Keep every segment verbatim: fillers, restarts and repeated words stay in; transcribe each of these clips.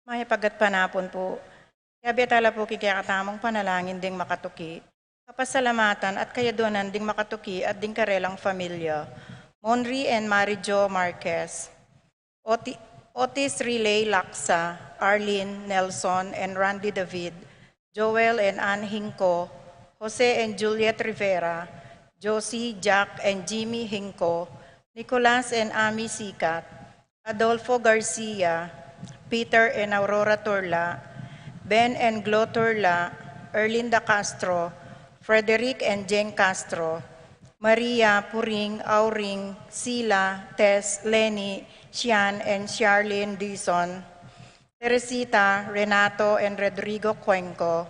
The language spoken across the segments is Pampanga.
Mayap a gatpanapun pu. Yabe tala pu king kekatamung panalangin ding makatuki, kapasalamatan at kayaduanan ding makatuki at ding karelang familia. Monri and Mary Jo Marquez, Oti-, Otis Riley Laksa, Arlene, Nelson, and Randy David, Joel and Ann Hinco, Jose and Juliet Rivera, Josie, Jack, and Jimmy Hinco, Nicolas and Ami Sikat, Adolfo Garcia, Peter and Aurora Turla, Ben and Glo Turla, Erlinda Castro, Frederick and Jeng Castro, Maria, Puring, Auring, Sila, Tess, Lenny, Sian, and Charlene Dizon, Teresita, Renato, and Rodrigo Cuenco,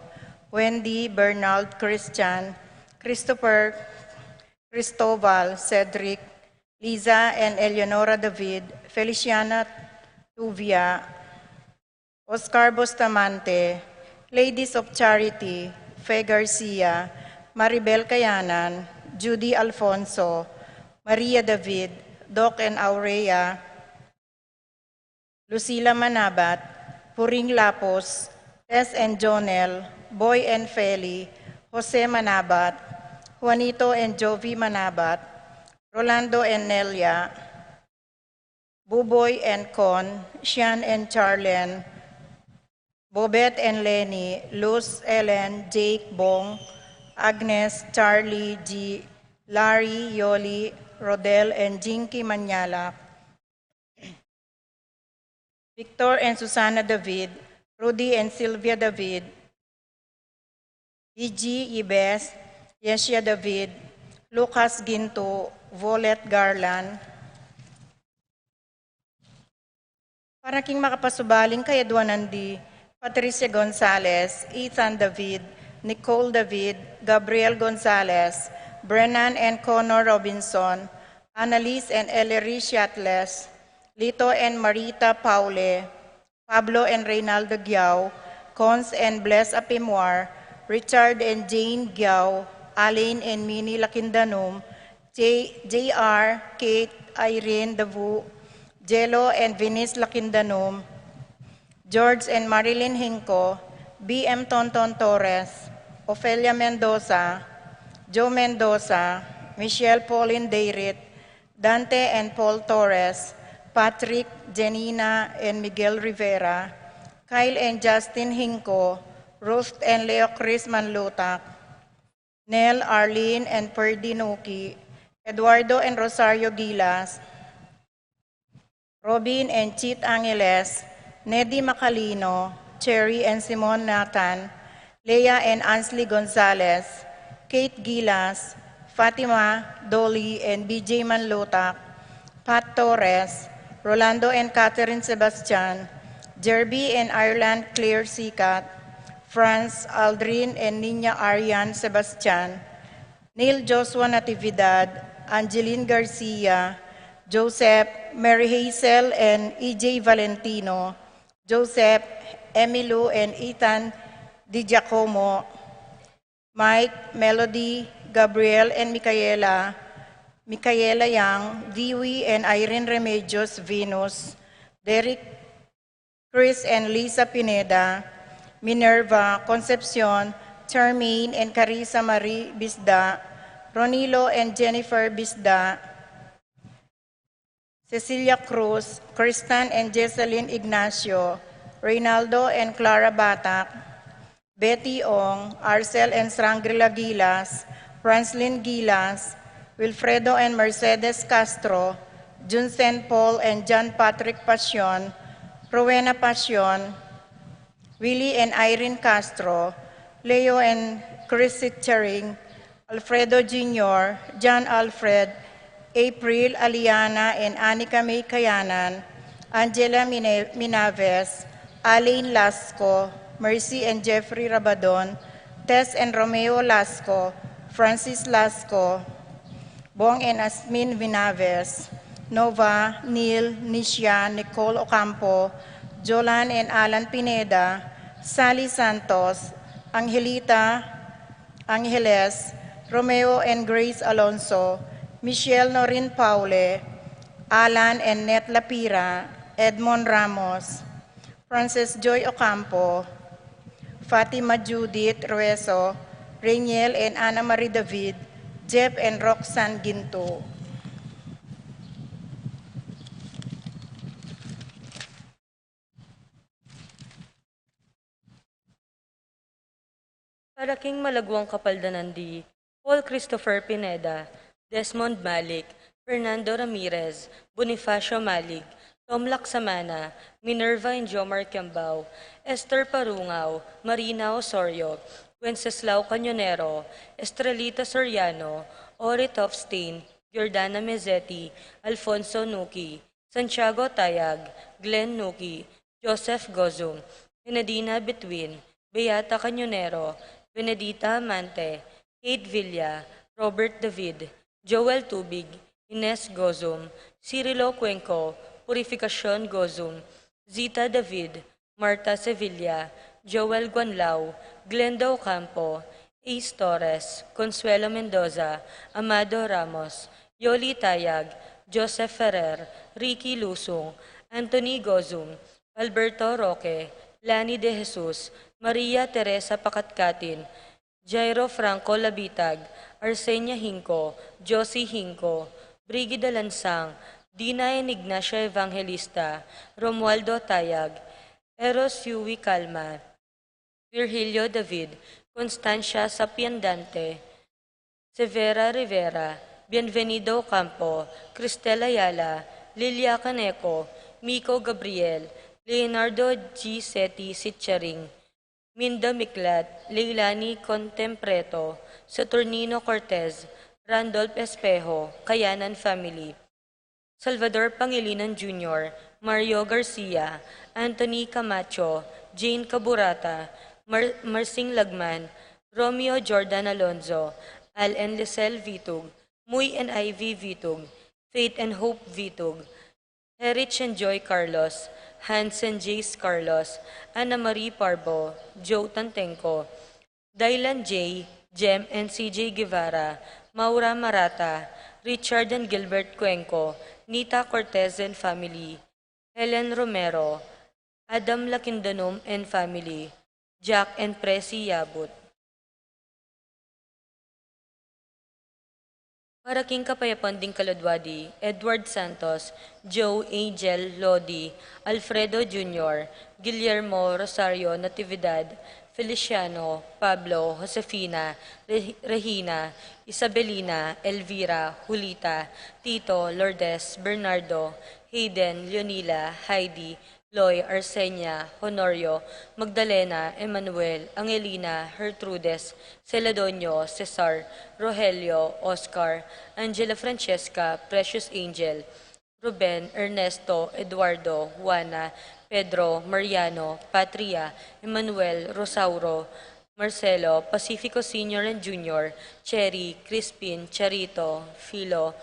Wendy, Bernald, Christian, Christopher, Cristobal, Cedric, Liza, and Eleonora David, Feliciana Tuvia, Oscar Bustamante, Ladies of Charity, Fe Garcia, Maribel Kayanan, Judy Alfonso, Maria David, Doc and Aurea, Lucila Manabat, Puring Lapus, Tess and Jonel, Boy and Feli, Jose Manabat, Juanito and Jovi Manabat, Rolando and Nelia, Buboy and Con, Sian and Charlen, Bobet and Lenny, Luz, Ellen, Jake, Bong, Agnes, Charlie, G, Larry, Yoli, Rodel, and Jinky Manyalak, Victor and Susana David, Rudy and Sylvia David, Gigi Ibes, Yesia David, Lucas Ginto, Volet Garland. Para king makapasubaling kayaduanan di Patricia Gonzalez, Ethan David, Nicole David, Gabriel Gonzalez, Brennan and Connor Robinson, Annalise and Ellery Shatles, Lito and Marita Paule, Pablo and Reynaldo Giao, Cons and Bless Apimwar, Richard and Jane Giao, Alain and Minnie Lakindanum, J-, J R, Kate, Irene Davu, Jello and Venice Lakindanum, George and Marilyn Hinco, B M Tonton Torres, Ofelia Mendoza, Joe Mendoza, Michelle Pauline Dayrit, Dante and Paul Torres, Patrick, Janina, and Miguel Rivera, Kyle and Justin Hinco, Ruth and Leo Chris Manlutak, Nel, Arlene, and Perdi Nuki, Eduardo and Rosario Gilas, Robin and Chit Angeles, Nedi Macalino, Cherry and Simon Nathan, Leah and Ansley Gonzalez, Kate Gilas, Fatima, Dolly, and B J Manlutak, Pat Torres, Rolando and Catherine Sebastian, Jerby and Ireland Claire Sikat, Franz, Aldrin, and Nina Arian Sebastian, Neil Joshua Natividad, Angeline Garcia, Joseph, Mary Hazel, and E J Valentino, Joseph, Emilu, and Ethan Di Giacomo, Mike, Melody, Gabriel, and Micaela, Micaela Yang, Dewey and Irene Remedios Venus, Derek, Chris and Lisa Pineda, Minerva, Concepcion, Charmaine and Carissa Marie Bisda, Ronilo and Jennifer Bisda, Cecilia Cruz, Kristan and Jesselyn Ignacio, Reynaldo and Clara Batak, Betty Ong, Arcel and Srangila Gilas, Franslin Gilas, Wilfredo and Mercedes Castro, Junsen Paul and John Patrick Pasion, Rowena Pasion, Willie and Irene Castro, Leo and Chris Sitcharing, Alfredo Junior, John Alfred, April, Aliana, and Anika May Kayanan, Angela Mine-, Minaves, Alain Lasco, Mercy and Jeffrey Rabadon, Tess and Romeo Lasco, Francis Lasco, Bong and Asmin Minaves, Nova, Neil, Nisha, Nicole Ocampo, Jolan and Alan Pineda, Sally Santos, Angelita, Angeles, Romeo and Grace Alonso, Michelle Norin Paule, Alan and Net Lapira, Edmond Ramos, Frances Joy Ocampo, Fatima Judith Rueso, Rainiel and Ana Marie David, Jeff and Roxanne Ginto. Para king malaguang kapaldanan di Paul Christopher Pineda, Desmond Malik, Fernando Ramirez, Bonifacio Malik, Tom Laksamana, Minerva and Jomar Kiambao, Esther Parungao, Marina Osorio, Wenceslao Cañonero, Estrelita Soriano, Ori Tofstein, Giordana Mezzetti, Alfonso Nuki, Santiago Tayag, Glenn Nuki, Joseph Gozum, Enadina Betwin, Beata Cañonero, Benedita Amante, Kate Villa, Robert David, Joel Tubig, Ines Gozum, Cirilo Cuenco, Purificacion Gozum, Zita David, Martha Sevilla, Joel Guanlao, Glenda Ocampo, Ace Torres, Consuelo Mendoza, Amado Ramos, Yoli Tayag, Joseph Ferrer, Ricky Lusung, Anthony Gozum, Alberto Roque, Lani De Jesus, Maria Teresa Pacatcatin, Jairo Franco Labitag, Arsenia Hinco, Josie Hinco, Brigida Lansang, Dina and Ignacia Evangelista, Romualdo Tayag, Eros Yui Calma, Virgilio David, Constancia Sapiendante, Severa Rivera, Bienvenido Ocampo, Cristel Ayala, Lilia Caneco, Miko Gabriel, Leonardo G. Seti Sitcharing, Minda Miklat, Leilani Contempreto, Saturnino Cortez, Randolph Espejo, Kayanan family, Salvador Pangilinan Junior, Mario Garcia, Anthony Camacho, Jane Caburata, Mar-, Marsing Lagman, Romeo Jordan Alonzo, Al and Lisel Vitug, Muy and Ivy Vitug, Faith and Hope Vitug, Herich and Joy Carlos, Hans and Jace Carlos, Ana Marie Parbo, Joe Tantenco, Dylan J, Jem and C J Guevara, Maura Marata, Richard and Gilbert Cuenco, Nita Cortez and family, Helen Romero, Adam Lakindanum and family, Jack and Presi Yabut. Para king kapayapan ding kaladwa di, Edward Santos, Joe Angel Lodi, Alfredo Junior, Guillermo Rosario Natividad, Feliciano, Pablo, Josefina, Re-, Regina, Isabelina, Elvira, Julita, Tito, Lourdes, Bernardo, Hayden, Leonila, Heidi, Loy, Arsenia, Honorio, Magdalena, Emmanuel, Angelina, Gertrudes, Celadonio, Cesar, Rogelio, Oscar, Angela Francesca, Precious Angel, Ruben, Ernesto, Eduardo, Juana, Pedro, Mariano, Patria, Emmanuel, Rosauro, Marcelo, Pacifico Senior and Junior, Cherry, Crispin, Charito, Filo,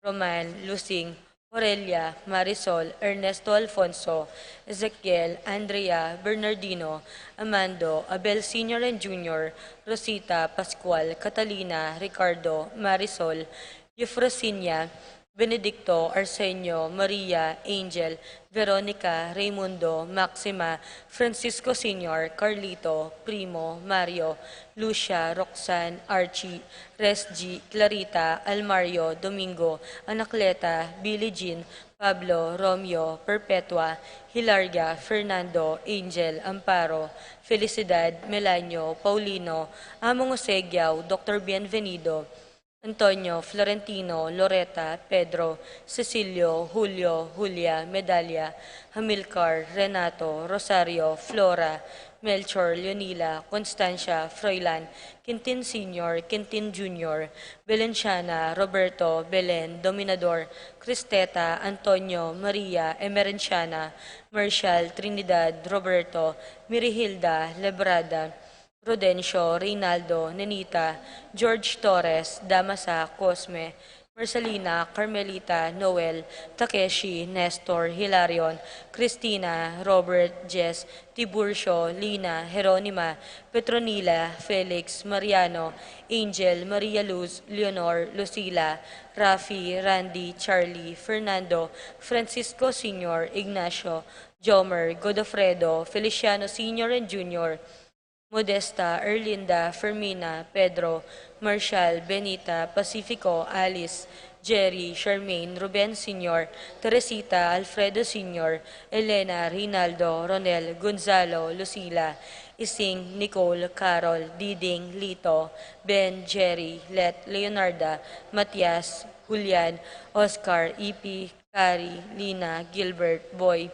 Roman, Lusing, Aurelia, Marisol, Ernesto Alfonso, Ezequiel, Andrea, Bernardino, Amando, Abel Senior and Junior, Rosita, Pascual, Catalina, Ricardo, Marisol, Eufrosinia, Benedicto, Arsenio, Maria, Angel, Veronica, Raimundo, Maxima, Francisco Senior, Carlito, Primo, Mario, Lucia, Roxanne, Archie, Resgie, Clarita, Almario, Domingo, Anacleta, Billie Jean, Pablo, Romeo, Perpetua, Hilaria, Fernando, Angel, Amparo, Felicidad, Melanio, Paulino, Among Jose Giao, Doctor Bienvenido, Antonio, Florentino, Loreta, Pedro, Cecilio, Julio, Julia, Medalia, Hamilcar, Renato, Rosario, Flora, Melchor, Leonila, Constancia, Froilan, Quintin Senior, Quintin Junior, Belenciana, Roberto, Belen, Dominador, Cristeta, Antonio, Maria, Emerenciana, Marcial, Trinidad, Roberto, Mirihilda, Lebrada, Rodencio, Reynaldo, Nenita, George Torres, Damasa, Cosme, Marcelina, Carmelita, Noel, Takeshi, Nestor, Hilarion, Cristina, Robert, Jess, Tiburcio, Lina, Jeronima, Petronila, Felix, Mariano, Angel, Maria Luz, Leonor, Lucila, Rafi, Randy, Charlie, Fernando, Francisco Senior, Ignacio, Jomer, Godofredo, Feliciano Senior and Junior, Modesta, Erlinda, Fermina, Pedro, Marshall, Benita, Pacifico, Alice, Jerry, Charmaine, Ruben Senior, Teresita, Alfredo Senior, Elena, Rinaldo, Ronel, Gonzalo, Lucila, Ising, Nicole, Carol, Diding, Lito, Ben, Jerry, Let, Leonarda, Matias, Julian, Oscar, Ipi, Kari, Lina, Gilbert, Boy,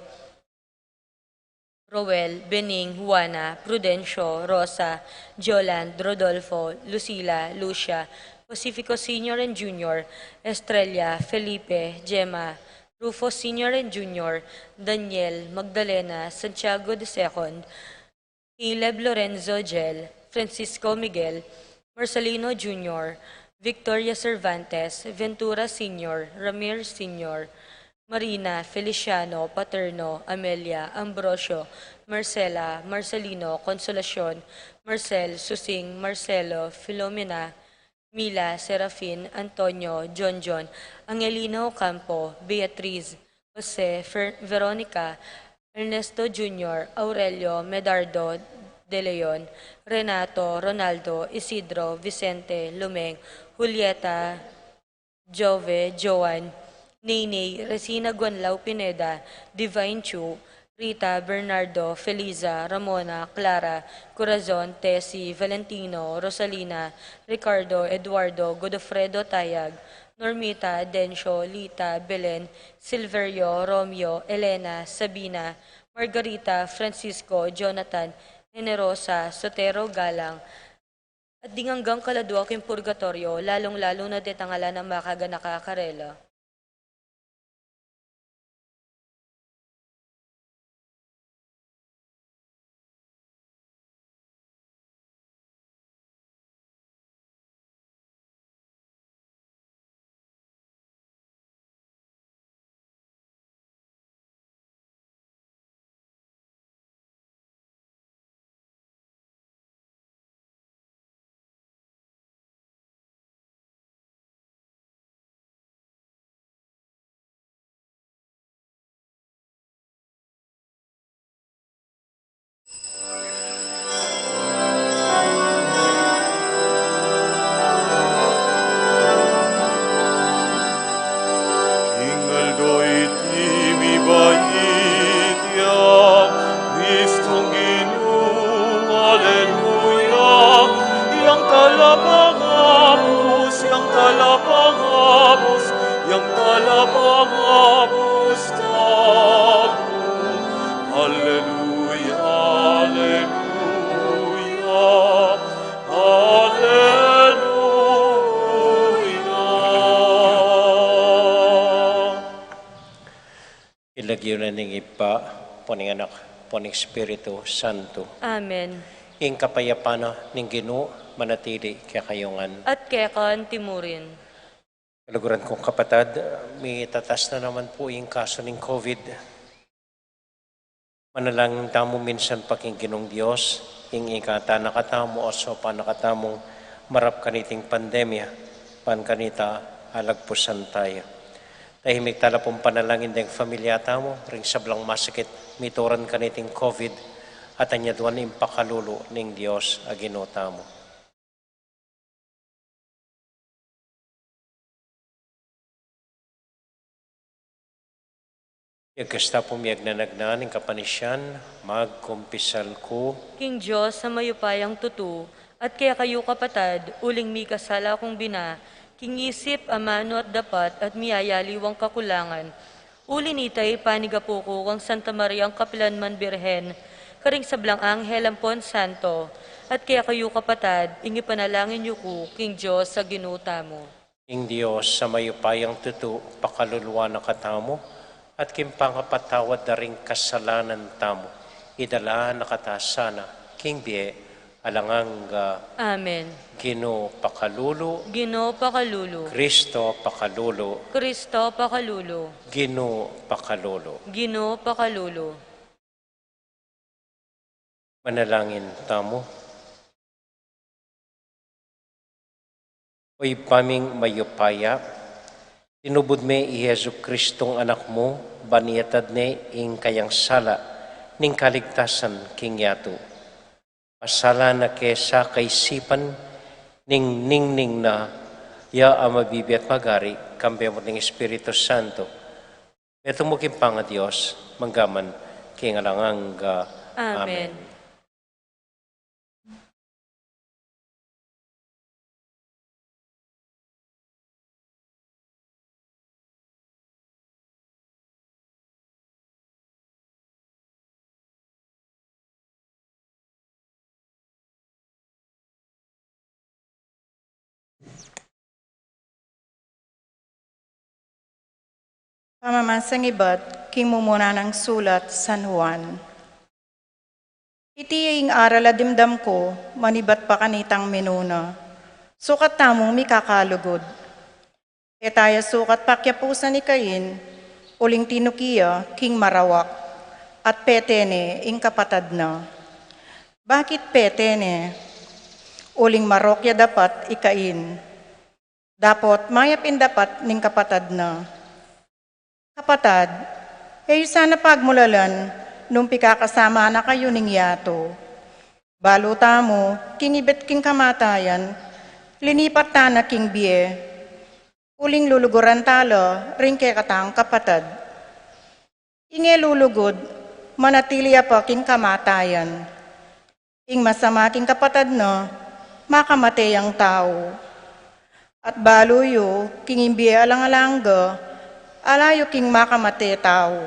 Roel, Bening, Juana, Prudencio, Rosa, Joland, Rodolfo, Lucila, Lucia, Pacifico Senior and Junior, Estrella, Felipe, Gemma, Rufo Senior and Junior, Daniel, Magdalena, Santiago the second, Caleb, Lorenzo, Jel, Francisco, Miguel, Marcelino Junior, Victoria Cervantes, Ventura Senior, Ramir Senior, Marina, Feliciano, Paterno, Amelia, Ambrosio, Marcela, Marcelino, Consolacion, Marcel, Susing, Marcelo, Filomena, Mila, Serafin, Antonio, Jonjon, Angelino, Ocampo, Beatriz, Jose, Fer-, Veronica, Ernesto Junior, Aurelio, Medardo, De Leon, Renato, Ronaldo, Isidro, Vicente, Lumeng, Julieta, Jove, Joan, Neyney, Resina, Guanlao, Pineda, Divine Chu, Rita, Bernardo, Feliza, Ramona, Clara, Corazon, Tessie, Valentino, Rosalina, Ricardo, Eduardo, Godofredo, Tayag, Normita, Dencio, Lita, Belen, Silverio, Romeo, Elena, Sabina, Margarita, Francisco, Jonathan, Generosa, Sotero, Galang, at ding anggang kaladua king purgatoryo, lalung-lalu na detang ala nang makaganaka karela. King aldo iti mibait ya Kristong Ginu, aleluya. Yang talapangabus, yang talapangabus, yang talapangabus tamu. Aleluya, aleluya, aleluya. King lagyu na ning Ibpa, ampo ning Anak, ampo ning Espiritu Santo. Amen. Ing kapayapan na ning Ginu manatili kekayu ngan. At keka antimurin. Kaluguran kung kapatad, mitatas na naman pu ing kasu ning COVID. Manalangin tamu minsan pa king Ginung Dios, ing ikatan na katamu, o saupan na katamung marap kaniting pandemya, ban kanita Alagpusan taya. Tahimik tala pung panalangin deng familia tamu, ring sablang masakit, mituran kaniting COVID, at anyaduan ing pakalulu ning Dios a Ginu tamu. Ya kasta pung miyagnanagnan ing kapanisian, magkumpisal ku. King Dios a mayupayang tutu, at kekayu kapatad, uling mikasala kung bina, king isip, amanu at dapat, at miyayaliwang kakulangan. Uli nita ipanigapu ku kang Santa Mariang kapilanman Birhen, karing sablang anghel ampon santo, at kekayu kapatad, ing ipanalangin yu ku king Dios a Ginu tamu. Ing Dios a mayupayang tutu, pakaluluan na katamu, at king pangapatawad da ring kasalanan tamu, idala na kata sana king bie alang angga. Amen. Ginu pakalulu. Ginu pakalulu. Kristo pakalulu. Kristo pakalulu. Ginu pakalulu. Ginu pakalulu. Manalangin tamu. O Ibpa ming mayupaya, tinubud me i Jesu Kristong Anak mu, ban iyatad ne ing kayang sala ning kaligtasan king yatu. Pasalan na ke sa kaisipan ning ningning na ya a mabibie at magari, kambe mu ning Espiritu Santo, metung mu king pangaDios, mangga man king alang angga. Amen. Amen. Pamamasang ibat king mumuna nang sulat San Juan. Iti ing aral a dimdam ku, manibat pa kanitang minuna. Sukat tamung mikakalugud. E taya sukat pakiapusan i Cain, uling tinuki ya king marawak, at pete ne ing kapatad na. Bakit pete ne? Uling marok ya dapat i Cain. Dapot mayap ing dapat ning kapatad na. Kapatad, e yu sana pagmulalan nung pikakasama na kayu ning yatu. Balu tamu, king ibit king kamatayan, linipat tana king bie. Uling luluguran tala ring kekatang kapatad. Ing e lulugud, manatili ya pa king kamatayan. Ing masama king kapatad na, makamate yang tau. At balu yu, king ing bie alang angga, ala yu king makamate tau.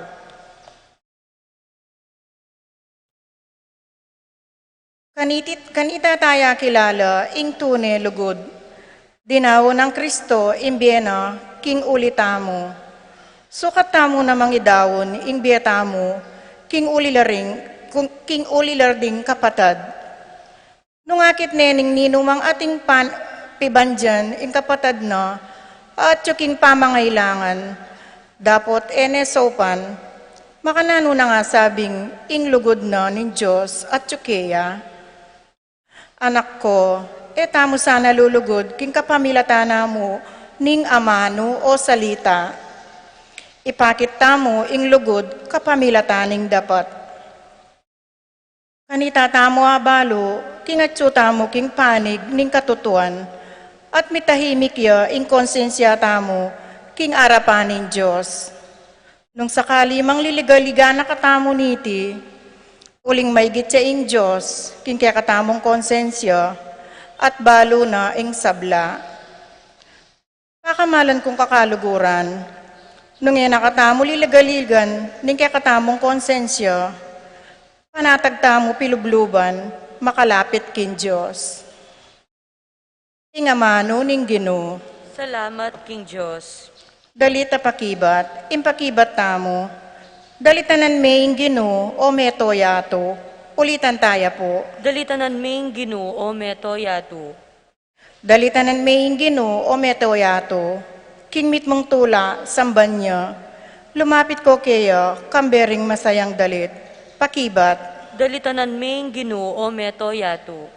Kaniti, kanita taya kilala ing tune lugud. Dinaun nang Kristo ing bie na king uli tamu. Sukat tamu namang idaun ing bie tamu king uli la ring, king uli la ding kapatad. Nung akit ne ning ninumang atin pang pibandian ing kapatad na, atyu king pamangailangan, dapot e ne saupan, makananu na nga sabing ing lugud na ning Dios atyu keya? Anak ku, e tamu sana lulugud king kapamilatan tamu ning amanu o salita. Ipakit tamu ing lugud kapamilatan ning dapat. Kanita tamu abalu, king atyu tamu king panig ning katutuan, at mitahimik ya ing konsensya tamu king arapan ning Dios. Nung sakali mang liligaligan na katamu niti, uling maigit ya ing Dios king kekatamung konsensya, at balu na ing sabla. Pakamalan kung kakaluguran, nung e na katamu liligaligan ning kekatamung konsensya, panatag tamu pilubluban makalapit king Dios. Ing amanu ning Ginu. Salamat king Dios. Dalit a pakibat, ing pakibat tamu. Dalitanan me ing Ginu, o meto yatu. Ulitan taya pu. Dalitanan me ing Ginu, o meto yatu. Dalitanan me ing Ginu, o meto yatu. King mitmung tula, samban ya. Lumapit ko keya, kambe ring masayang dalit. Pakibat. Dalitanan me ing Ginu, o meto yatu.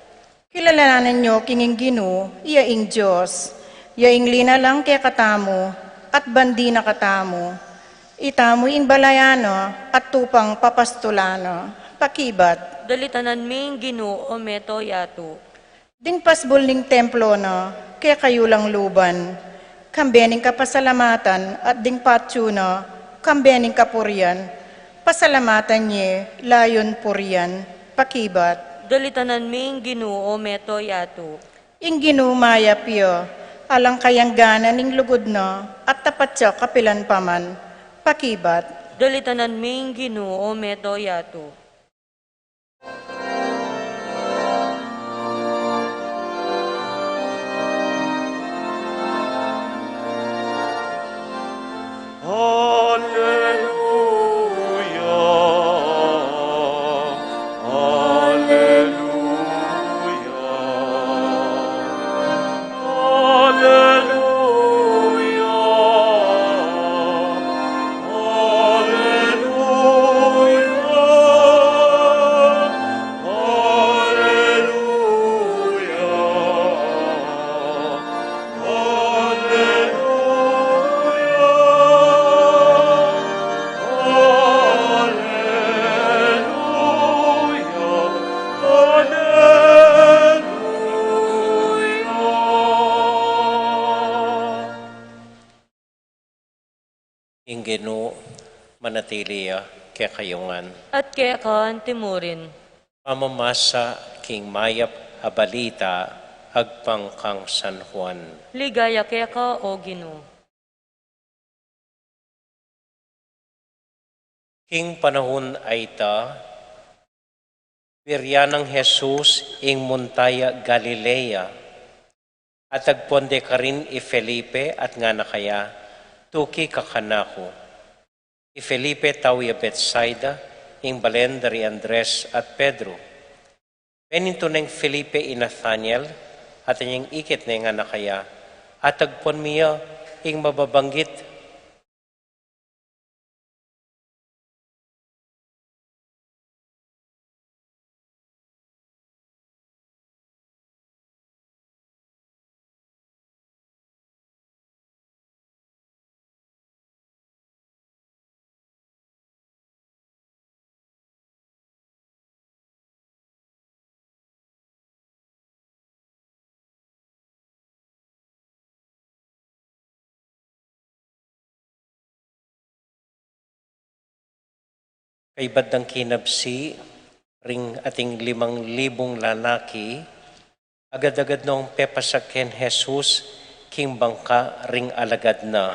Kilalanan yu king ing Ginu, iya ing Dios. Ya ing linalang kekatamu, at bandi na katamu. Itamu ing balayan na, at tupang papastulan na. Pakibat. Dalitanan mi ing Ginu, o meto yatu. Ding pasbul ning templo na, kekayu lang luban. Kambe ning kapasalamatan, at ding patyu na, kambe ning kapurian. Pasalamatan ye, layun purian. Pakibat. Dalitanan mi ing Ginu, o meto yatu. Ing Ginu mayap ya, alang kayangganan ning lugud na, at tapat ya kapilan pa man. Pakibat. Dalitanan mi ing Ginu, o meto yatu. Aleluya, aleluya, aleluya, aleluya, aleluya. Aleluya, aleluya, aleluya. Ing Ginu manatili ya kekayu ngan. At keka anti murin. Pamamasa king mayap a balita agpang kang San Juan. Ligaya keka, o Ginu. King panahun a ita, biryan nang Jesus ing munta ya Galilea, at agpon de karin i Felipe at ngana kaya, tuki ka kanaku. I Felipe tau ya Betsaida, ing balen da ri Andres at Pedro. Menintu neng Felipe i Nathanael, at anyang ikit ne ngana kaya, at agpon mi ya ing mababanggit. Kaybat dang kinabsi ring ating limang libung lalaki, agad-agad nong pepasaken Jesus king bangka ring alagad na.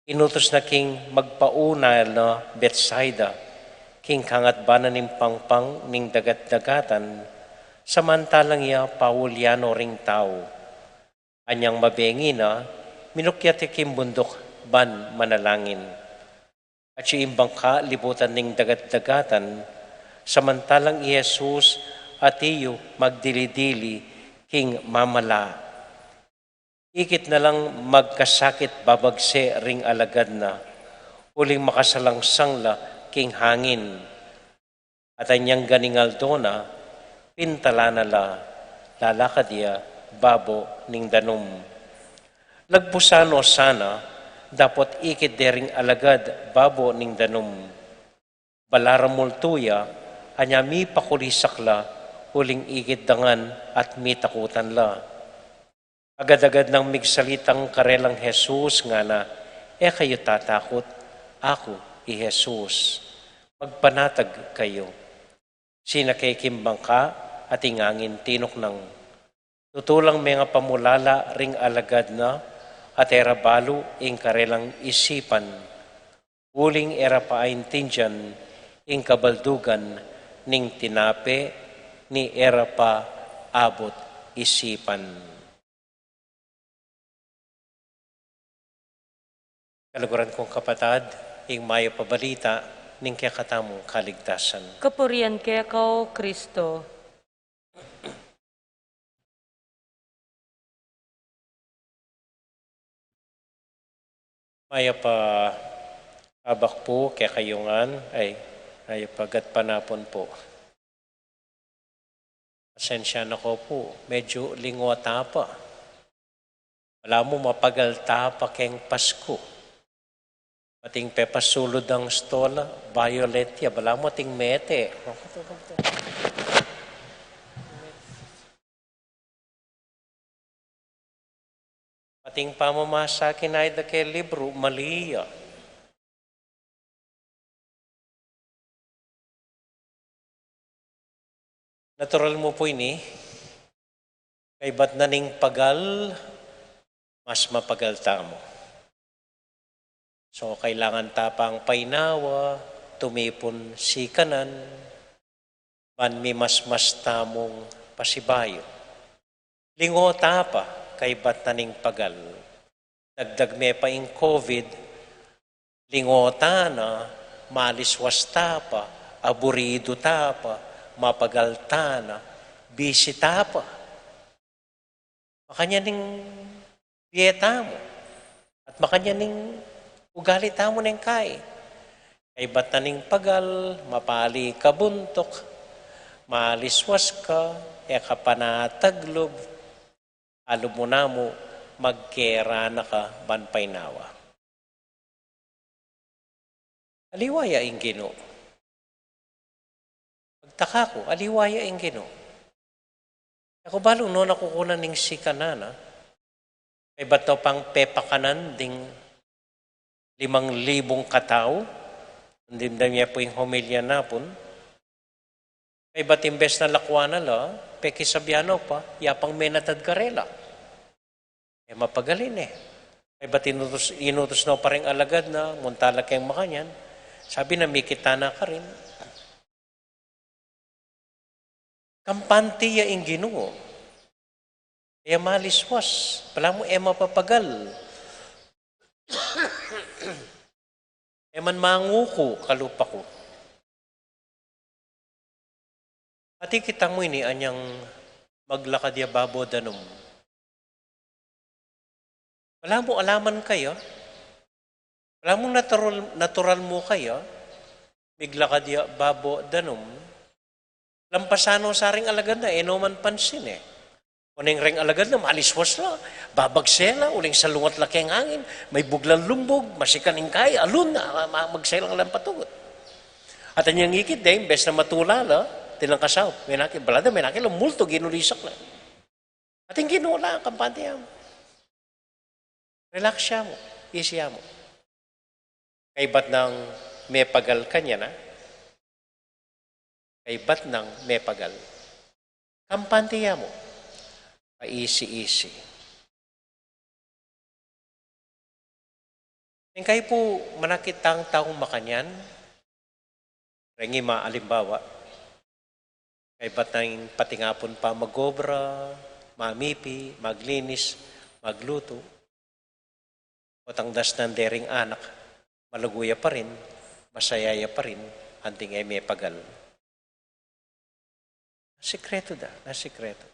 Inutus na king magpauna na Betsaida, king kangatbanan ning pangpang ning dagat-dagatan, samantalang ya paulyan no ring tau. Anyang mabengi na, minukyat ya king bunduk ban manalangin. At ing bangka libutan ning dagat-dagatan, samantalang i Jesus at iya magdili-dili king mamala. Ikit na lang magkasakit babagse ring alagad na, uling makasalangsang la king hangin. At anyang ganing aldo na, pintalan na la, lalakad ya babo ning danum. Lagpusan no sana, dapot ikit de ring alagad babo ning danum. Balaram multu ya, anya mipakulisak la, uling ikit da ngan at mitakutan la. Agad-agad nang migsalitang karelang Jesus, ngana, e kayu tatakut, aku i Jesus. Magpanatag kayu. Sinake king bangka at ing angin tinuknang. Tutu lang mengapamulala ring alagad na at e ra balu ing karelang isipan. Uling e ra pa aintindian ing kabaldugan ning tinape ni e ra pa abut isipan. Kaluguran kung kapatad, ing mayap a balita ning kekatamung kaligtasan. Kapurian keka, o Kristo. Mayap a abak pu kekayu ngan, ay, mayap a gatpanapun pu. Pasensya na ko pu, medyu lingota pa. Balamu mapagal ta pa keng Pasku. Ating pepasulud dang stola, violet ya, balamu ating mete. Ating pamamasa keng aida ke libru, mali ya. Natural mu pu ini, kaybat na ning pagal, mas mapagal tamu. So, kailangan ta pang painawa, tumipun sikanan, ban mimasmas tamung pasibayu. Lingo ta pa, kaybat na ning pagal. Dagdag me pa ing COVID, lingo ta na, maliswas ta pa, aburidu ta pa, mapagal ta na, bisi ta pa. Makanyan ing bie tamu. At makanyan ing ugali tamu neng kai. Kaybat na ning pagal, mapali ka buntuk, maliswas ka, e ka panataglub, alu mu namu, magkera na ka ban painawa. Aliwa ya ing Ginu. Pagtaka ku, aliwa ya ing Ginu. E ku balu nung kukunan ning sikanan, a. Kaybat no pang pepakanan ding limang libung katau, dimdam ye pu ing homilya na pun. Kaybat imbes na lakwan na la, pekisabyan no pa, ya pang menatad karela. E mapagal ini. Kaybat inutus, inutus no pa ring alagad na, munta la keng makanyan. Sabi na, mikit ta na karin. Kampante ya ing Ginu. E maliswas, balamu e mapapagal. E man manguku, kalupa ku. Atin kita mu ini anyang maglakad ya babo danum. Balamu alaman kaya. Balamu natural, natural mu kaya. Miglakad ya babo danum. Lampasan no sa ring alagad na, e no man pansin e. Kuneng reng alagad na, maliswas la, babagse la, uling salungat la keng angin, maibug lang lumbug, masikan ing kai, alun na, ma-, ma-, magse lang lang patugut. At anyang ikit de, imbes na matula la, tinangkasaw, menaki, balada, menaki la, multo, ginulisak la. Atin Ginu la, kampante ya mu. Relax ya mu, easy ya mu. Kaybat nang mepagal kanyan, a. Kaybat nang mepagal. Kampante ya mu. Pa-easy-easy. Ing kai pu manakit tang taung makanyan, reng ima alimbawa, kaybat nang patingapun pa mag-obra, mamipi, maglinis, maglutu, o tangdas nang dering anak, malagu ya pa rin, masaya ya pa rin, anting e mepagal. Sikretu da, na sikretu.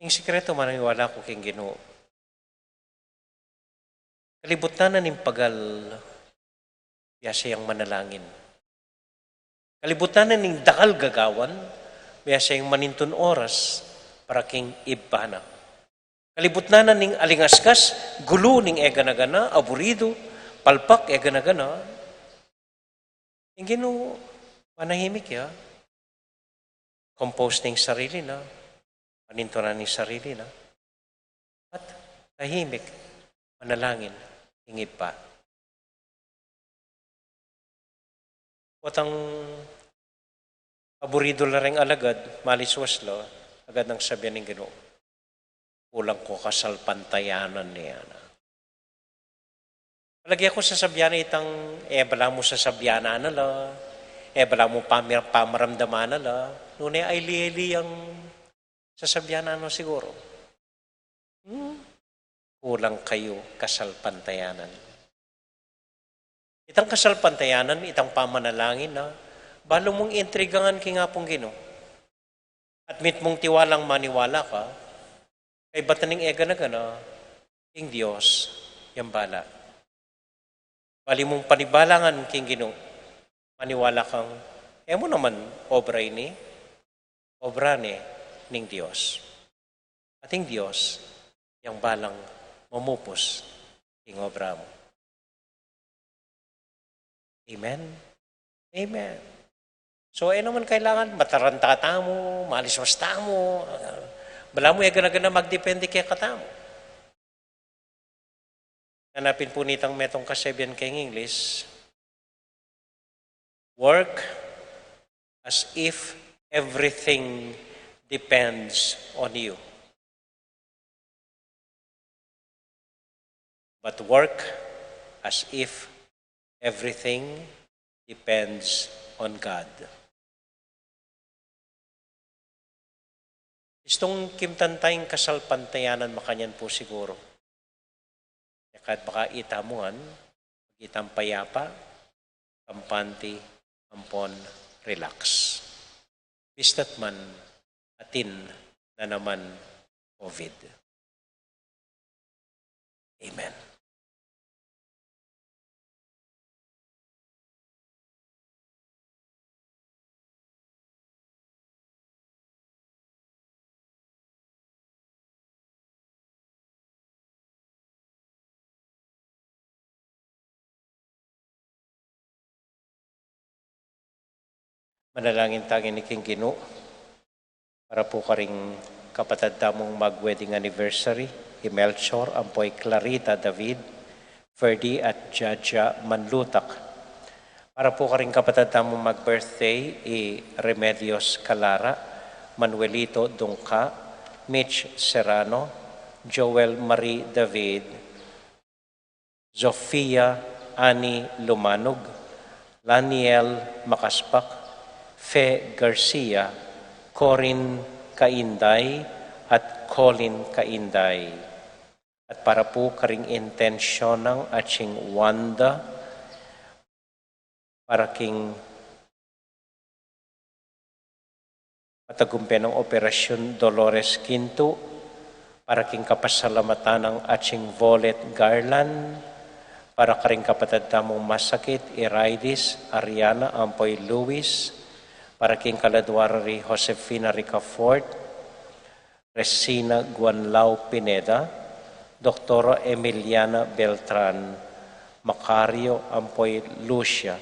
Ing sikretu, maniwala ku king Ginu. Kalibutnan na ning pagal, biasa yang manalangin. Kalibutnan na ning dakal gagawan, biasa yang manintun oras para king Ibpa na. Kalibutnan na ning alingaskas, gulu ning e gana-gana, aburidu, palpak e gana-gana. Ing Ginu, manahimik ya. Compose ning sarili na, panintunan ning sarili na. At tahimik, manalangin, ing Ibpa. Potang aburidu la reng alagad, maliswas la, agad nang sabian ning Ginu, kulang ku kasalpantayanan ne, ana. Palage ku sasabian itang, e balamu sasabian na la, e balamu pamir-, pamaramdaman na la, nune aili-aili yang sasabian na no siguru. Hmm? Kulang kayu kasalpantayanan. Itang kasalpantayanan, itang pamanalangin na, balu mung intrigangan king Apung Ginu. At mitmung tiwalang maniwala ka, kaybat na ning e gana-gana, ing Dios, yang bala. Bali mung panibalangan king Ginu, maniwala kang, e mu naman obra ini, obra ne ning Dios. ating Dios, yang balang mamupus king obra mu. Amen? Amen. So, e naman kailangan mataranta tamu, maliswas tamu, ah, balamu e gana-gana magdepende kekatamu. Nganang pin pu nitang metung kasebian keng English, "Work as if everything depends on you." But work as if everything depends on God. Istung kimtan tang kasalpantayanan makanyan pu siguru. Ika at baka itamu ngan, magitang payapa, kampante, ampon relax. Bista't man atin na naman COVID. Amen. Manalangin tamu ngeni king Ginu. Para pu karing kapatad tamung mag-wedding anniversary, i Melchor ampo i Clarita David, Ferdy at Jaja Manlutak. Para pu karing kapatad tamung mag-birthday, i Remedios Calara, Manuelito Dungca, Mitch Serrano, Joel Marie David, Zofia Ani Lumanug, Laniel Makaspak, Fe Garcia, Corin Kainday, at Colin Kainday. At para pu karing intensyon nang atsing Wanda, para king patagumpe nang operasyun Dolores Quinto, para king kapasalamatan nang atsing Volet Garland, para karing kapatad tamung masakit, i Raidis, Ariana, ampo i Luis, para king kaladua ra ri Josefina Ricafort, Resina Guanlao Pineda, Doktora Emiliana Beltran, Macario ampo i Lucia,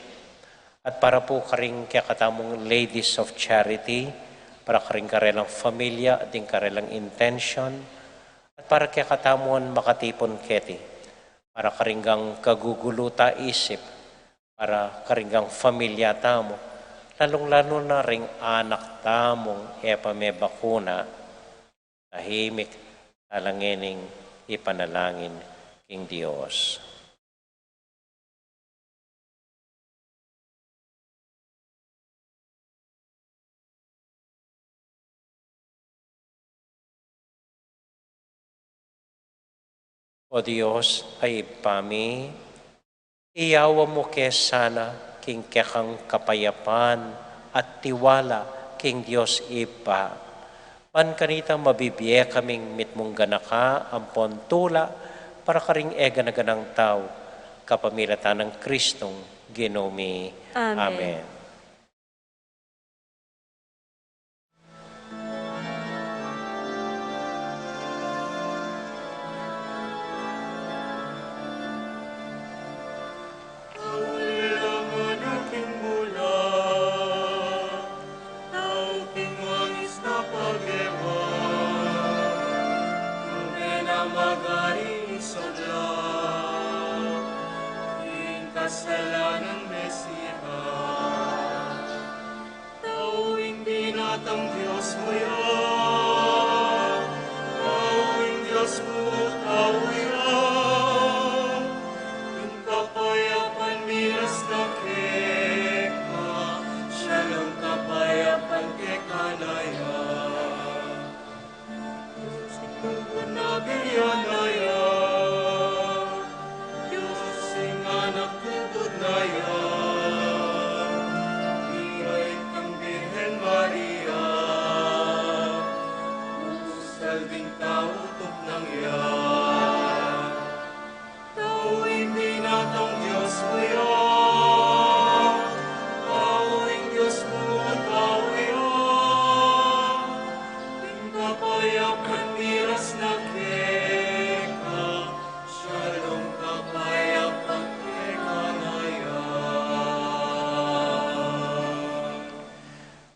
at para pu karing kekatamung Ladies of Charity, para karing karelang familia, ding karelang intensyon, at para kekatamu ngan makatipun keti, para karing kagugulu ta isip, para karing familia tamu, lalung-lalu na ring anak tamung e pa mebakuna, tahimik, ala ngening ipanalangin king Dios. O Dios a Ibpa mi, iyawan mu ke sana king kekang kapayapan at tiwala king Dios Ibpa. Ban kanita mabibie kaming mitmung ganaka ampon tula para karing e gana-ganang tau, kapamilatan nang Kristong Ginu mi. Amen. Amen. Kasalanan mesiba. Tau ing binatang Dios mu ya, tau ing Dios mu, tau ya. Ing kapayapan miras na keka, shalom kapayapan keka na ya. Dios ing Tubud na ya, Dios ing Anak Tubud na ya, ibait kang Birhen Maria.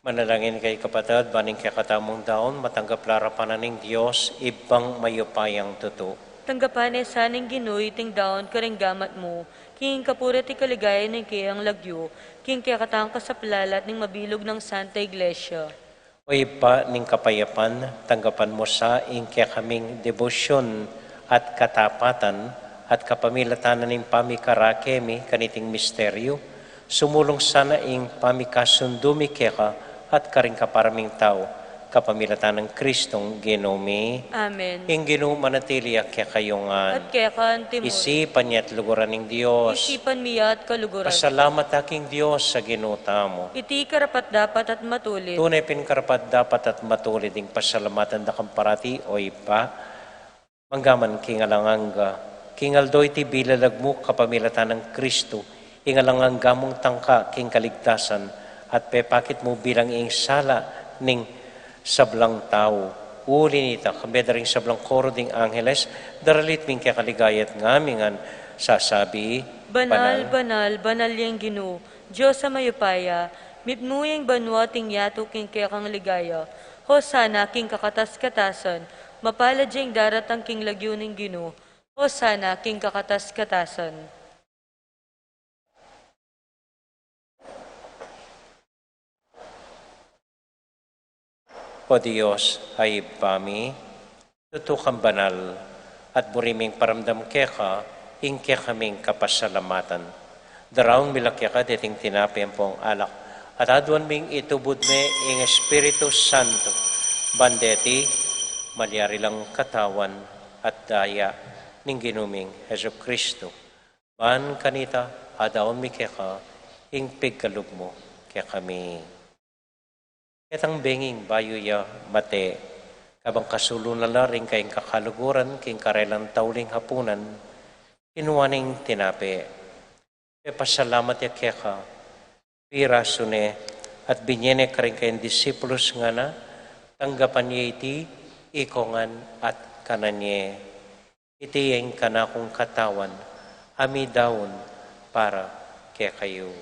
Manalangin kayu, kapatad, ban ing kekatamung daun matanggap la arapan na ning Dios, Ibpang mayupayang tutu. Tanggapan na sa ning Ginu iting daun karing gamat mu, king kapurian at king kaligayan ning kayang lagyu, king kekatang kasaplalan at ning mabilug nang Santa Iglesia. O Ibpa ning kapayapan, tanggapan mu sa ing kekaming debosyon at katapatan, at kapamilatan na ning pamikarake mi kaniting misteryu, sumulung sana ing pamikasundu mi keka at karing kapara ming tau, kapamilatan nang Kristong Ginu mi. Amen. Ing Ginu manatili ya kekayu ngan. At keka naman. Isipan ya at luguran ning Dios. Isipan mi ya at kaluguran. Pasalamat ta king Dios a Ginu tamu. Iti karapat-dapat at matulid. Tune pin karapat-dapat at matulid ing pasalamatan da ka parati, O Ibpa, mangga man king alang angga. King aldo iti bilalag mu kapamilatan nang Kristu, ing alang angga mung tangka king kaligtasan, at pepakit mu bilang ing sala ning sablang tau. Uli na nita, kambe da ring sablang koro ding angeles, daralit mi ing keka ligaya at ngami ngan sasabi: Banal, banal, banal yang Ginu, Dios a mayupaya, mitmu ya ing banua at ing yatu king kekang ligaya. Hosana king kakatas-katasan, mapalad ya ing daratang king lagyu ning Ginu. Hosana king kakatas-katasan. O Dios a Ibpa mi, tutu kang banal, at buri ming paramdam keka ing kekaming kapasalamatan. Daraun mi la keka deting tinape ampong alak, at aduan ming itubud me ing Espiritu Santo, ban deti malyari lang katawan at daya ning Ginu ming Jesucristo. Ban kanita, adaun mi keka ing pigkalub mu kekami. Ketang benging bayu ya mate, kabang kasulu na la ring kayang kakaluguran king karelang tauling hapunan, kinua ne ing tinape, pepasalamat ya keka, pirasu ne, at binye ne karing kayang disipulus, ngana: Tanggapan ye iti ikong ngan at kanan ye. Iti ing kanakung katawan, a midaun para kekayu.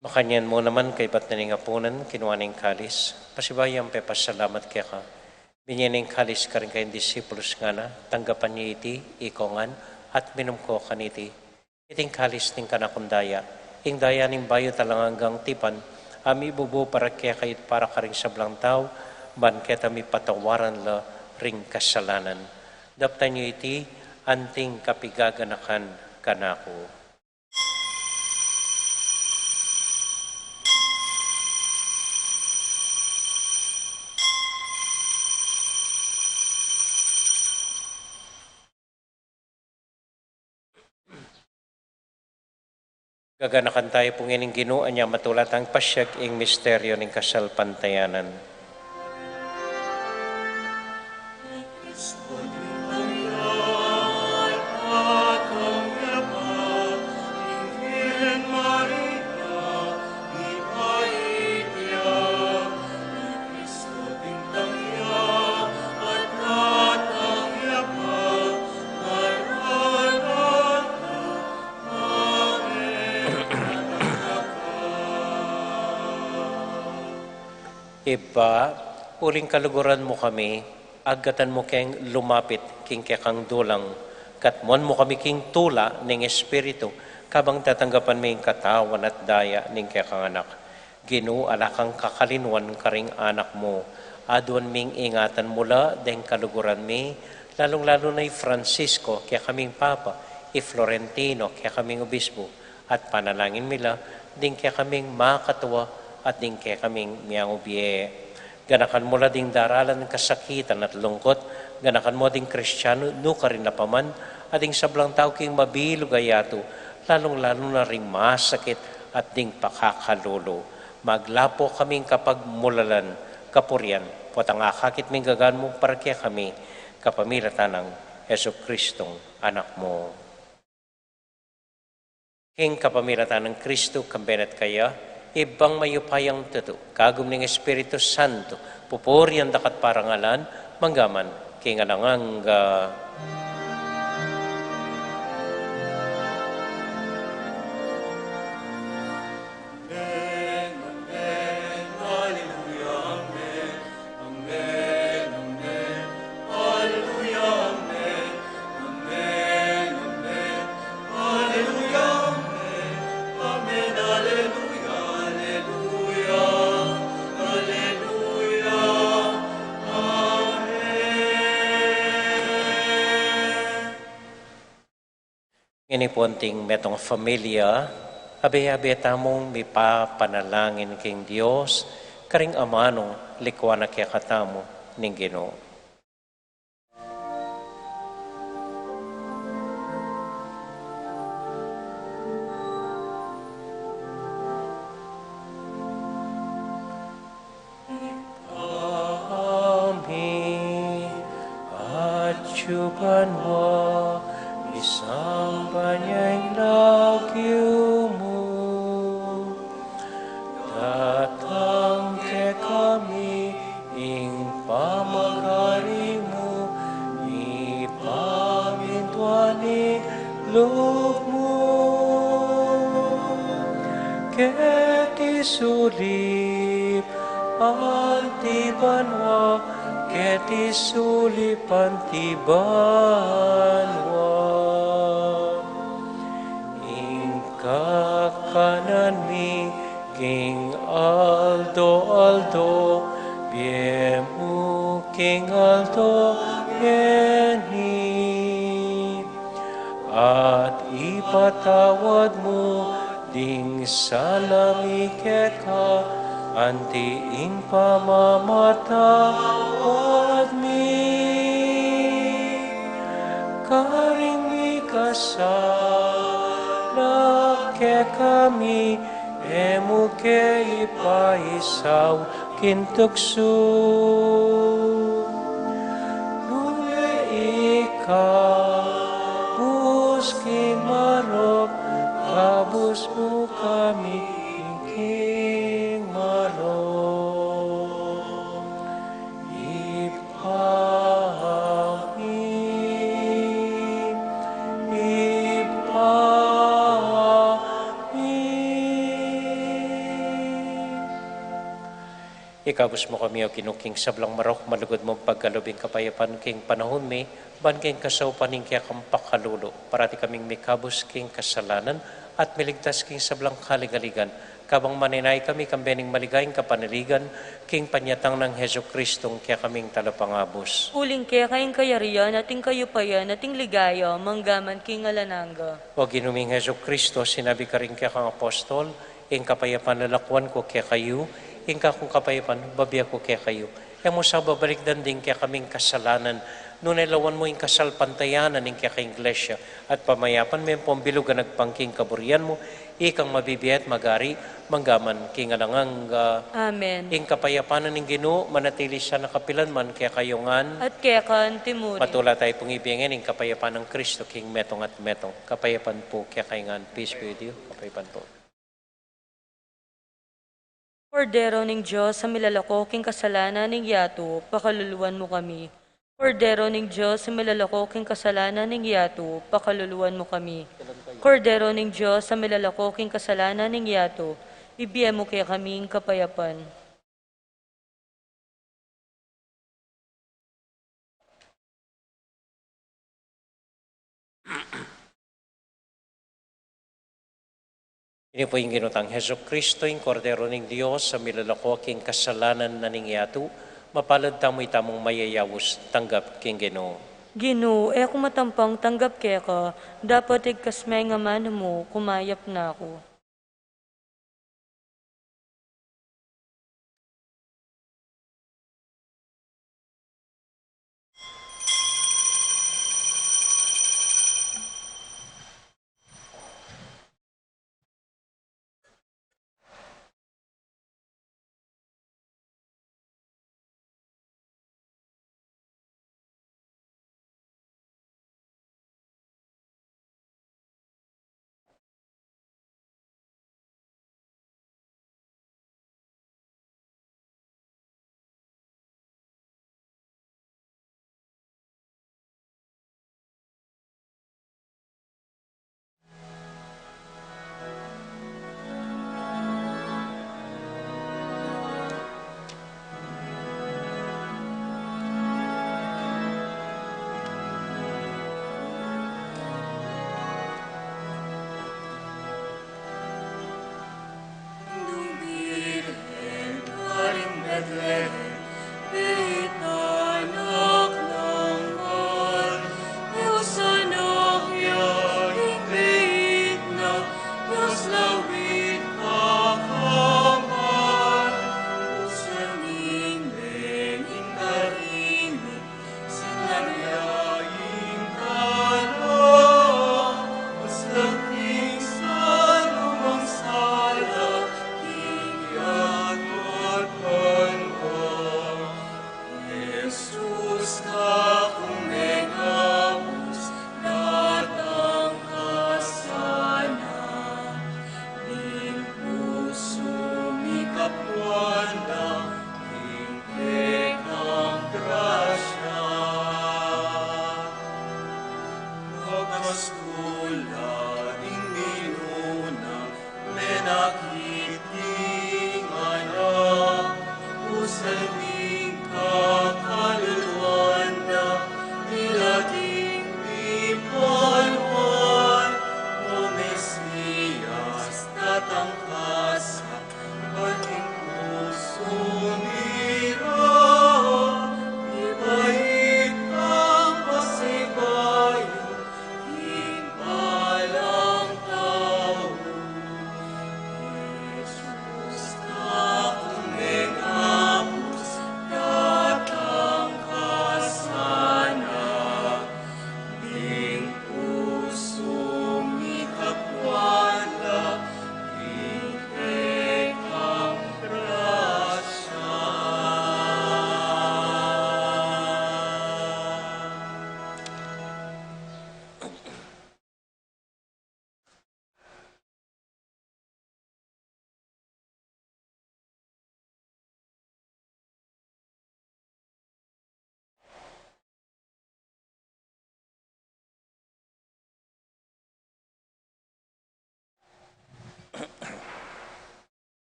Makanyan mu naman, kaybat na ning apunan, kinua ne ing kalis, pasibayu yang pepasalamat keka, binye ne ing kalis karing kayang disipulus, ngana: Tanggapan ye iti ikong ngan at minum ko kaniti. Iti ing kalis ning kanakung daya, ing daya ning bayu at alang anggang tipan, a mibubu para kekayu at para karing sablang tau, ban keta mipatawaran la ring kasalanan. Daptan yu iti anting kapigaganakan kanaku. Gaganakan tayu pu ngeni ning Ginu, anya matula tang pasiag ing misteryu ning kasalpantayanan. Ibpa, uling kaluguran mu kami, agkatan mu keng lumapit king kekang dulang, katmuan mu kami king tula ning Espiritu, kabang tatanggapan mi ing katawan at daya ning kekang Anak. Ginu, ala kang kakalinuan karing anak mu. Aduan ming ingatan mu la deng kaluguran mi, lalung-lalu na i Francisco, kekaming Papa, i Florentino, kekaming Obispo, at panalangin mi la ding kekaming makatua at ding kekaming miyangubie. Ganakan mu la ding daralan kasakitan at lungkut, ganakan mu ding Kristianu nukarin la pa man, at ding sablang tau king mabilug a yatu, lalung-lalu na ring masakit at ding pakakalulu. Maglapo kaming kapagmulalan, kapurian, potang akakit ming gagan mu para kekami, kapamilatan nang Jesucristong Anak mu. King kapamilatan nang Kristu, kambe na at kaya, Ibpang mayupayang tutu, kagum ning Espiritu Santo, pupurian da ka at parangalan, mangga man king alang angga. Ngeni pu anting metung a familia, abe-abe tamung mipapanalangin king Dios, karing amanung likuan na kekatamu ning Ginu. Ibpa mi, atsu ka banua, misamban ya ing lagyu mu, datang kekami ing pamagari mu, mipamintuan ing lub mu. Keti sulip anti banua, keti sulip anti banua. Ing kakanan mi king aldo-aldo, bie mu king aldo ngeni. At ipatawad mu ding sala mi keka, anti ing pamamatawad mi karing mikasala kekami, e mu ke ipaisaul king tuksu, nune ikabus king marok, kabus mu kami king marok. Ibpa mi, Ibpa mi. Ikabus mu kami, O Ginu, king sablang marok, malugud mung pagkalub ing kapayapan king panaun mi, ban king kasaupan ning kekang pakalulu, parati kaming mikabus king kasalanan, at miligtas king sablang kaligaligan, kabang manenaya kami kambe ning maligayang kapanaligan, king panyatang nang Jesucristo, ing kekaming Talapangabus. Uling keka ing kayarian, at ing kayupayan, at ing ligaya, mangga man king alang angga. O Ginu ming Jesucristo, sinabi karing kekang apostol, Ing kapayapan lalakuan ku kekayu, ing kakung kapayapan bibie ku kekayu. E mu sa babalikdan ding kekaming kasalanan, nune lawan mu ing kasalpantayanan ning kekang Iglesia, at pamayapan me ampong bilug a agpang king kaburian mu, ikang mabibie at magari, mangga man king alang angga. Amen. Ing kapayapan na ning Ginu, manatili sana kapilan man kekayu ngan. At keka antimurin. Matula tayu pung ibie ngeni ing kapayapan nang Kristo, king metung at metung. Kapayapan pu kekayu ngan. Peace be with you. Kapayapan pu. Kordero ning Dios, a milalako king kasalanan ning yatu, pakaluluan mu kami. Kordero ning Dios, a milalako king kasalanan ning yatu, pakaluluan mu kami. Kordero ning Dios, a milalako king kasalanan ning yatu, ibie mu kekami ing kapayapan. Ini pu ing Ginu tang Jesucristo, ing Kordero ning Dios, a milalako king kasalanan na ning yatu. Mapalad tamu itamung mayayaus tanggap king Ginu. Ginu, e ku matampang tanggap keka, dapot igkas me ing amanu mu, kumayap na ku.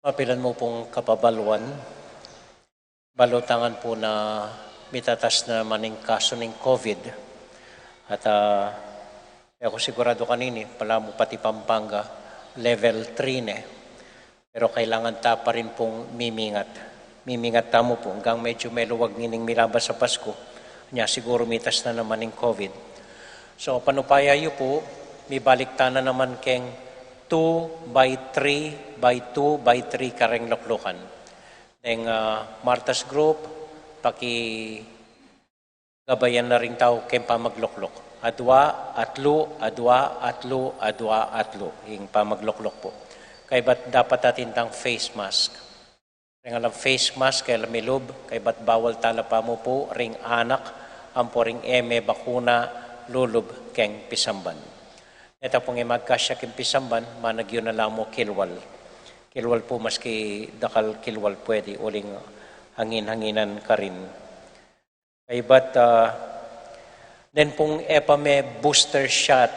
Mapilan mu pung kapabaluan, balu ta ngan pu na mitatas na naman ing kasu ning COVID. At, ah, e ku siguradu kanini, balamu pati Pampanga, level three ne. Pero kailangan ta pa rin pung mimingat. Mimingat tamu pu, anggang medyu meluwag ngening milabas a Pasku. Nya siguru mitas na naman ing COVID. So, panupaya yu pu, mibalik ta na naman keng two by three by two by three kareng luklukan. Deng, ah, Martha's group, pakigabayan na ring tau keng pamaglukluk. Adua, atlu, adua, atlu, adua, atlu. Ing pamaglukluk pu. Kaybat dapat atin tang face mask. Reng alang face mask, keng lub, kaybat bawal tala pa mu pu ring anak ampo ring e mebakuna lulub keng pisamban. Neta pung e magkasya keng pisamban, managyu na la mu kilwal. Kilwal pu, maski dakal kilwal pwede, uling hangin-hanginan karin. Kaybat, ah, den pung e pa me-booster shot,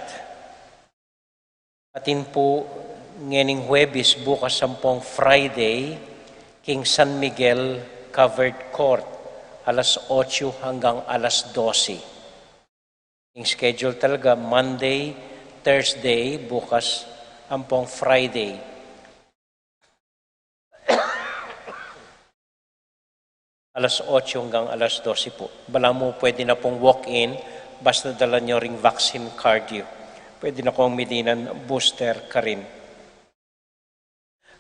atin pu ngening Huwebes, bukas ampong Friday, king San Miguel Covered Court, alas otso hanggang alas dose. Ing schedule talaga, Monday, Thursday, bukas ampong Friday. Alas otso hanggang alas dose pu. Balamu pwede na pung walk-in, basta dala nyo ring vaccine card yu. Pwede na kong midinan booster karin.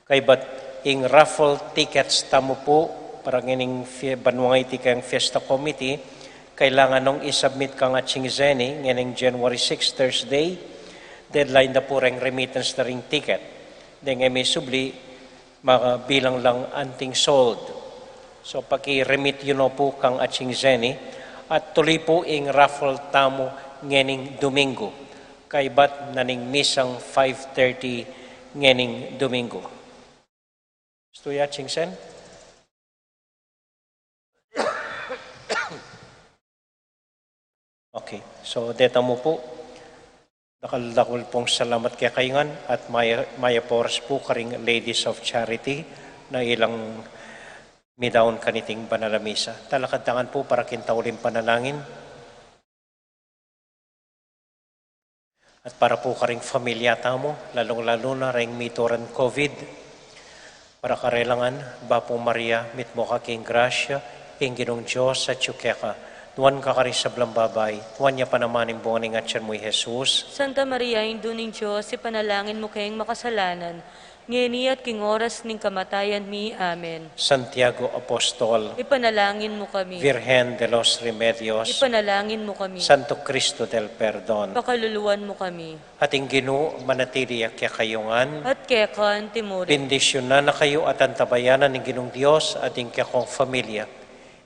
Kaybat ing raffle tickets tamu pu, para ngening fie-, banua ngeni keng Fiesta Committee, kailangan nong i-submit kang atsing zeni, ngening January six, Thursday, deadline da pu reng remittance da ring ticket. Deng e misubli, mabilang lang anting sold. So, paki-remit yu no pu kang atsing zeni, at tuli pu ing raffle tamu ngening Domingo. Kaybat na ning misang five thirty ngening Domingo. Stu ya, atsing zeni? Okay, so deta mu pu, dakal-dakal pung salamat kekayu ngan at may-, mayap a oras pu karing Ladies of Charity na ilang midaun kaniting banal a misa. Talakad ta ngan pu para king tauling panalangin. At para pu karing familia tamu, lalung-lalu na reng mituran COVID, para karela ngan, Bapu Maria, mitmu ka king grasya, ing Ginung Dios atyu keka, nuan ka karing sablang babai, nuan ya pa naman ing bunga ning atyan mu, i Jesus. Santa Maria, Indu ning Dios, ipanalangin mu keng makasalanan, ngeni at king oras ning kamatayan mi. Amen. Santiago Apostol, ipanalangin mu kami. Virgen de los Remedios, ipanalangin mu kami. Santo Cristo del Perdon, pakaluluan mu kami. At ing Ginu manatili ya kekayu ngan. At keka antimurin. Bendisyunan na kayu at antabayanan ning Ginung Dios at ing kekong familia.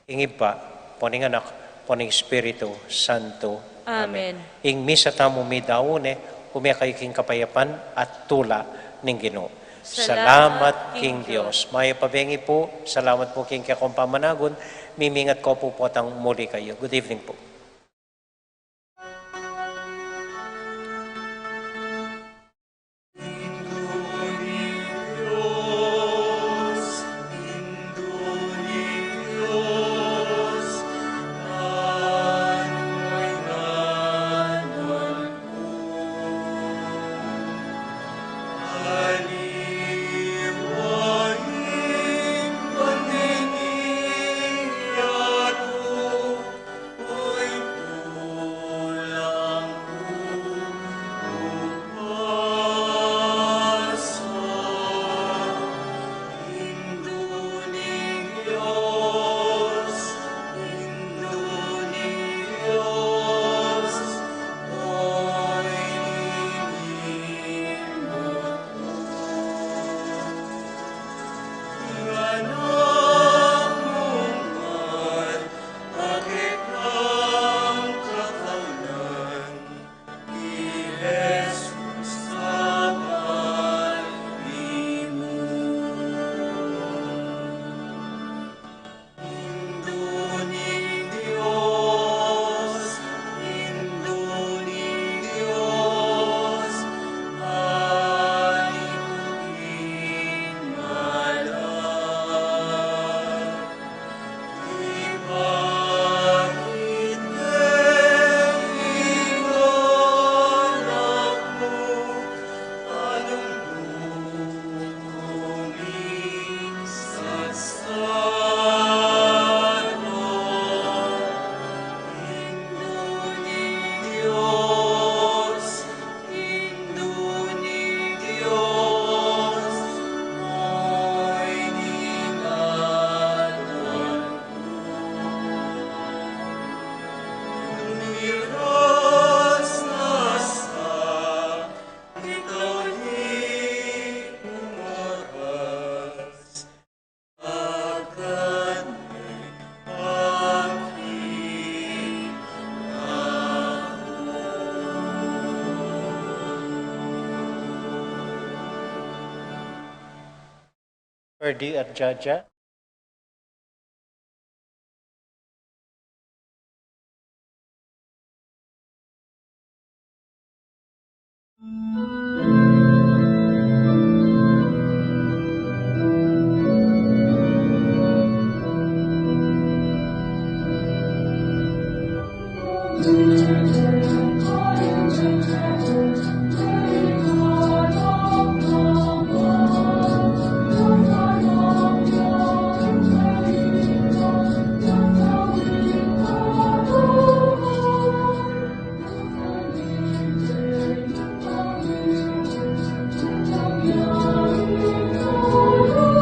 Ing Ibpa, ampo ning Anak, ampo ning Espiritu Santo. Amen. Amen. Ing misa tamu midaun ne, ume kayu king kapayapan at tula ning Ginu. Salamat king Dios. Mayap a bengi pu, salamat pu king kekong pamanagun, mimingat ko pu potang muli kayu. Good evening pu. Ferdy Arjaja,